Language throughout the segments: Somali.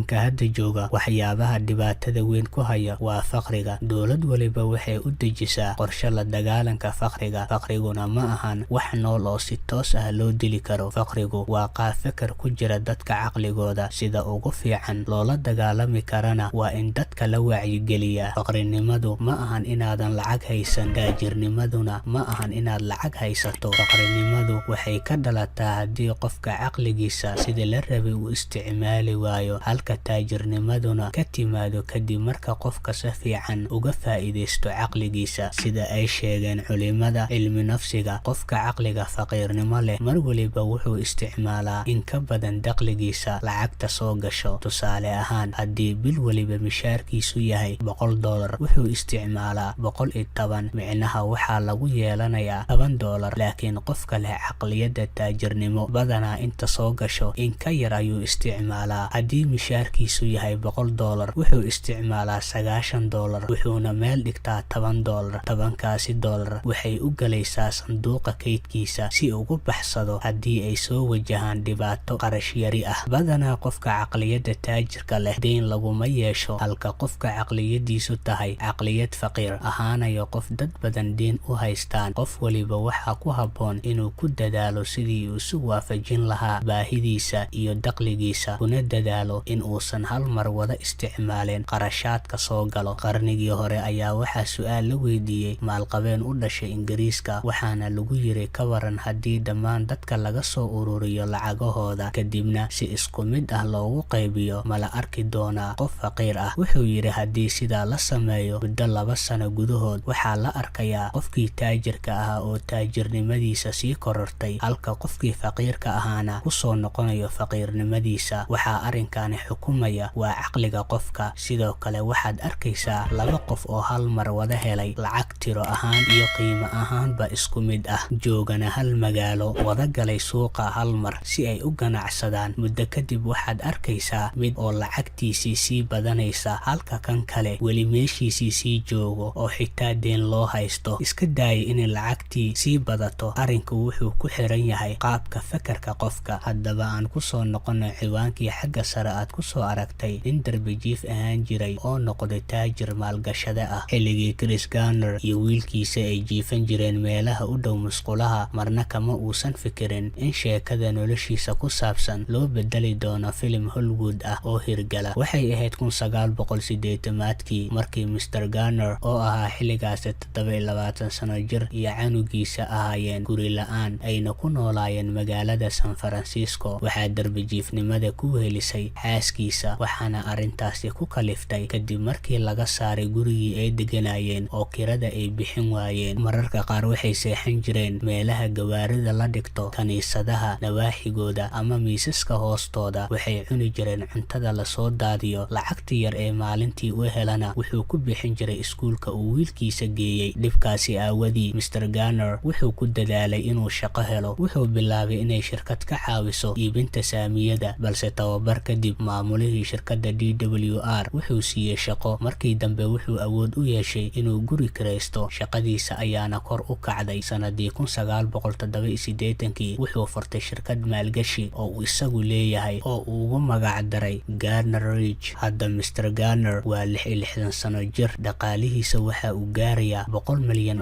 Maraykanka hadda jooga waxyaabaha dhibaatada weyn ku haya waa faqriga. Dowlad waliba waxay u dejisaa qorshe la dagaalanka faqriga. Faqriguna ma ahan wax nool oo si toos ah loo dili karo. Faqrigu waa qaab feker ku jira dadka caqligooda. Sida ugu fiican loola dagaalami karana waa in dadka la wacyigeliyaa. Faqrinimadu ma ahan inaadan lacag haysan, taajirnimaduna ma ahan inaad lacag haysato. Faqrinimadu waxay ka dhalataa haddii qofka caqligiisa sidii la rabay uu isticmaali waayo, halka taajirnimaduna ka timaado kadib marka qofka si fiican uga faa'iidaysto caqligiisa. Sida ay sheegeen culimada cilmi nafsiga, qofka caqliga faqiirnimo leh mar waliba wuxuu isticmaalaa in ka badan dakhligiisa lacagta soo gasho. Tusaale ahaan, haddii bil waliba mishaarkiisu yahay $100, wuxuu isticmaalaa 110, micnaha waxaa lagu yeelanayaa $10. Laakiin qofka leh caqliyadda taajirnimo badanaa inta soo gasho in ka yar ayuu isticmaalaa. Haddii mishaarkiisu yahay $100, wuxuu isticmaalaa $90, wuxuuna meel dhigtaa $10. Tobankaasi dollar waxay u galaysaa sanduuqa kaydkiisa si ugu baxsado haddii ay soo wajahaan dhibaato qarash yari ah. Badanaa qofka caqliyadda taajirka leh deyn laguma yeesho, halka qofka caqliyadiisu tahay caqliyad faqiir ahaanayo qof dad badan deyn u haystaan. Qof waliba waxaa ku habboon inuu ku dadaalo sidii uu isu waafajin lahaa baahidiisa iyo dakhligiisa, kuna dadaalo in uusan hal mar wada isticmaalin qarashaadka soo galo. Qarnigii hore ayaa waxaa su'aal la weydiiyey maalqabeen u dhashay Ingiriiska, waxaana lagu yiri: "Ka waran haddii dhammaan dadka laga soo ururiyo lacagahooda, kadibna si isku mid ah loogu qaybiyo, ma la arki doonaa qof faqiir ah?" Wuxuu yidhi: "Haddii sidaa la sameeyo, muddo 2 sano gudahood waxaa la arkayaa qofkii taajirka ahaa oo taajirnimadiisa sii korortay, halka qofkii faqiirka ahaana kusoo noqonayo faqiirnimadiisa." Waxaa arrinkani xukumaya waa caqliga qofka. Sidoo kale waxaad arkaysaa laba qof oo hal mar wada helay lacag tiro ahaan iyo qiimo ahaanba isku mid ah, joogana hal magaalo, wada galay suuqa hal mar si ay u ganacsadaan. Muddo kadib waxaad arkaysaa mid oo lacagtiisii sii badanaysa, halka kan kale weli meeshiisii sii joogo oo xitaa deen loo haysto. Iska daaya inay lacagtii sii badato. Arrinku wuxuu ku xiran yahay qaabka fekerka qofka. Haddaba aan kusoo noqono ciwaankii xagga sare aad kusoo aragtay, nin darbijiif ahaan jiray oo noqday taajir maalgashade ah. Xilligii Chris Gardner iyo wiilkiisa ay jiifan jireen meelaha u dhow musqulaha, marna kama uusan fikirin in sheekada noloshiisa ku saabsan loo bedeli doono filim Hollywood ah oo hirgala. Waxay ahayd 1980-aadkii markii Mr Gardner, oo ahaa xilligaasi 27 sano jir, iyo canugiisa ahaayeen guri la-aan, ayna ku noolaayeen magaalada San Francisco. Waxaa darbijiifnimada ku wehelisay xaaskiisa, waxaana arrintaasi ku kaliftay kadib markii laga saaray gurigii ay deganayeen oo kirada ay bixin waayeen. Mararka qaar waxay seexan jireen meelaha gawaarida la dhigto, kiniisadaha nawaaxigooda ama miisaska hoostooda. Waxay cuni jireen cuntada lasoo daadiyo. Lacagta yar ee maalintii u helana wuxuu ku bixin jiray iskuulka uu wiilkiisa geeyey. Dhibkaasi aawadii, Mr Gardner wuxuu ku dadaalay inuu shaqo helo. Wuxuu bilaabay inay shirkad ka caawiso iibinta saamiyada, balse tababar kadib maamulihii shirkadda DWR wuxuu siiyey shaqo. Markii dambe wuxuu awood u yeeshay inuu guri kiraysto, shaqadiisa ayaana kor u kacday. Sanadii 1987-kii wuxuu furtay shirkad maalgashi oo uu isagu leeyahay oo uu ugu magac daray Gardner Ridge. Hadda Mr Gardner waa 66 sano jir. Dhaqaalihiisa waxa uu gaarayaa $100 milyan.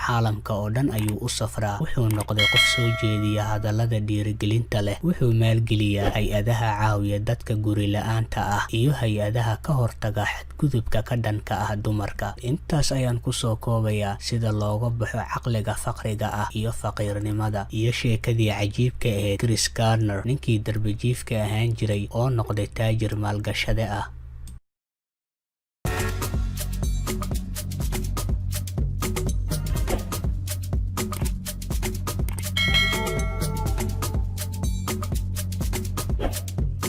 Caalamka oo dhan ayuu u safraa. Wuxuu noqday qof soo jeediya hadallada dhiirigelinta leh. Wuxuu maalgeliyaa hay-adaha caawiya dadka guri la-aanta ah iyo hay-adaha ka hortaga xadgudubka ka dhanka ah dumarka. Intaas ayaan kusoo koobayaa sida looga baxo caqliga faqriga ah iyo faqiirnimada, iyo sheekadii cajiibka ahayd Chris Gardner, ninkii darbijiifka ahaan jiray oo noqday taajir maalgashade ah.